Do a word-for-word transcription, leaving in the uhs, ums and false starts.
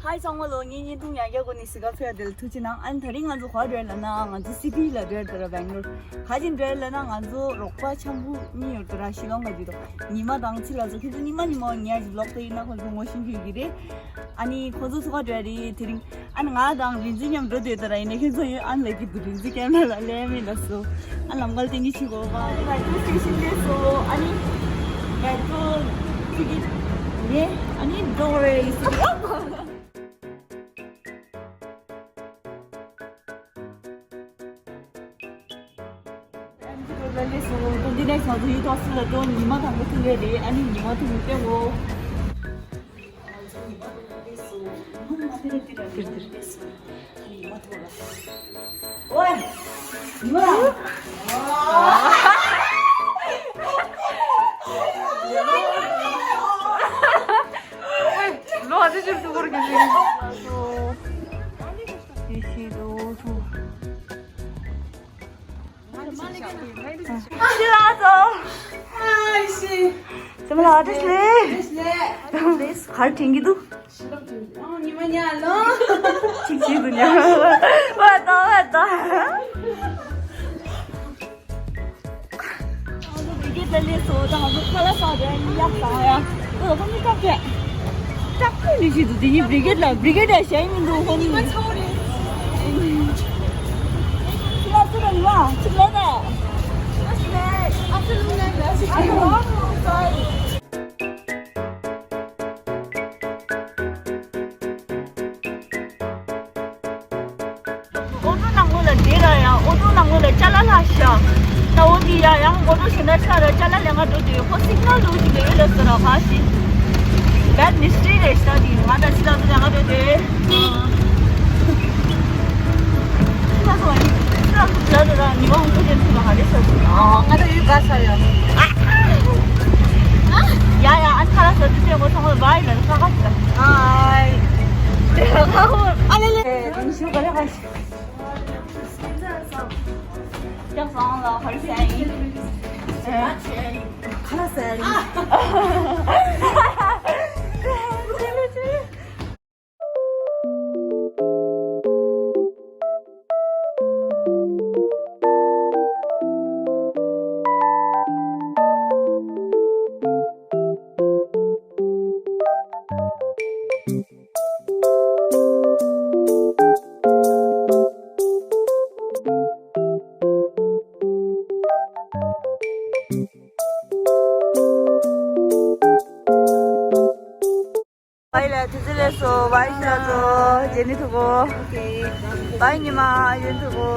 ཨའི་ཚང་མ་ལོ། ངའི་བརྙན་ཐུང་ཡང་བསྐྱར་གོ་ནི་སི་ག་ཕེ་དེ་ལ་ཐུགས་རྗེ་གནང་། ཨ་ནི་དེ་རིང་ང་ཚོ་ག་འགྲོ་ལབ་ན་ང་ཚོ་སི་ཊི་ལ་འགྲོ་དེ་ར། བེང་ལོར་ག་ཅིག་འགྲོ་ལབ་ན་ང་ཚོ་རོགས་པ་ཆང་བུ་གཉིས་ཡོད་དེ་ར། ཤི་ལོང་ག་ཅིག་དང་ཉི་མ་དང་ཚེ་ལགས་ཚོ། ཁྱེད་ཚོ་ཉི་མ་ཉི་མ་ངའི་ཨ་ཅིག་ལོག་དེ་ཡིན་ན་ཁོང་ཚོ་ངོ་ཤེས་ཀྱི་རེད། ཨ་ནི་ཁོང་ཚོ་ཚོ་ག་འགྲོ་རེད་དེ་རིང་། ཨ་ནི་ང་དང་རིན་ཆེན་མཉམ་འགྲོ་དེ་དེ་ར། ཡིན་ནའི་ཁྱེད་ཚོ་ཡོད། ཨ་ནི་ལ་ཀི་དུ་རིན་ཆེན་ཀེམ་ར་ལ་ལས་མེད་ལ་སོ། ཨ་ནི་ལམ་ཁ་ལ་བསྟན་གྱི་ཕྱིན་གོ་བ། མེ་ཊོ་སི་ཊེ་ཤན་སླེབས་སོ། ཨ་ནི་མེ་ཊོ་ཊི་ཀེ་ཊི་ཉོས། ཨ་ནི་འགྲོ་རེད་ཟེར་གི། འདི་ནས་ང་ཚོ་ཡུལ་ཏོག་སི་ལ་འགྲོ། ཉི་མ་དང་པོ་ཐུག་ཡོད་རེད། ཨ་ནི་ཉི་མ་ཐུག་མི་སྟེར་འོ། ང་ཚོ་ཉི་མ་ཐུག་མི་སྟེར་སོང་། ཉི་མ་ཐུག་མི་སྟེར་སོང་། ཉི་མ་ཐུག་ལ། ཨོའི། ཉི་མ། ལོ་ཨ་ཙི་ཅིག་ཐུག་གོ་ར་གི་ཟིན། ཡེ་ཤེས་དོ་སོ། ཤི་ལ་སོ། ཨ་ཤི། སེམས་ལ་ཨ་ཏི་ལེ། ཨ་ཏི་ལེ། གར་དྲན་གྱི་འདུག་ཨ་ཉི་མ་ཉལ་ལོ། ཅིག་ཅིག་ཏུ་ཉལ། བ་དང་བ་དང་། ང་ཚོ་བི་གེ་ལ་སླེབས་སོང་། ད་ང་ཚོ་ཁ་ལག་ཟ་རྒྱུ་ཡག་ཟ་ཡ། ཨོ་ཁོ་མི་སྐྲག་གི། སྐྲག་པོ་མི་ཞིག་འདུག་དེ་ཉིད་བི་གེ་ལ། བི་གེ་ལ་ཞེ་མི་འདུག་ཁོ་གཉིས། ཁྱི་ལ་སུ་ར་ཉི་མ་ཅིག་ལོ་ད། ཨོ་ཊོ་ནང་ལོགས་ལ་བསྡད་ར་ཡ། ཨོ་ཊོ་ནང་ལོགས་ལ་ཅ་ལག་ལྷག་ཤག་ད་འོ་དེ་ཡ་ཡང་ཨོ་ཊོ་ཞིག་ན་ཆ་ར་ཅ་ལག་ལེན་ག་འགྲོ་དུས་ཁོ་སིག་ནལ་འདུག་ཅིག་ལས་ཡོད་ལ་ཟེར་ར། ག་ཞིག་བེཌ་མི་སི་ཊེག་རེད་ཤག་དེ་ང་དང་ཅི་ལ་འདུག་ལེན་ག་འགྲོ་དུས། ཅི་ལ་སོང་ཨ་ནི་ཅི་ལ་སོང་ཅི་ལ་འགྲོ་ར། ཉི་མ་ཧོང་ཀོང་ཅན་ཚུལ་ལ་ག་རེ་ཟེར་སོང་། ཨ་ང་ད་ཡུལ་ག་ས་ཡོད། ཡ་ཡ། ཨ་ཁ་ལག་ཟ་དུས་ཚེ་ངོ་ཚང་མ་བའི་ལ་ཁ་ཁ་ཟ། ཨའི། ཨ་ལེ་ལེ། རིང་ཤོས་ག་རེ་ཧ་ཤི། ཀྱང་སང་ལ་ཧར་ཤ་ཡིན། ཁ་ལག་ཟ་ཡིན། བའི་ལ་དུས་ཚོད་ལས་སོ། བའི་ཤི་ལ་སོ། ཇེ་ནི་ཐུག་གོ། བའི་ཉི་མ་ཇེ་ནི་ཐུག་གོ།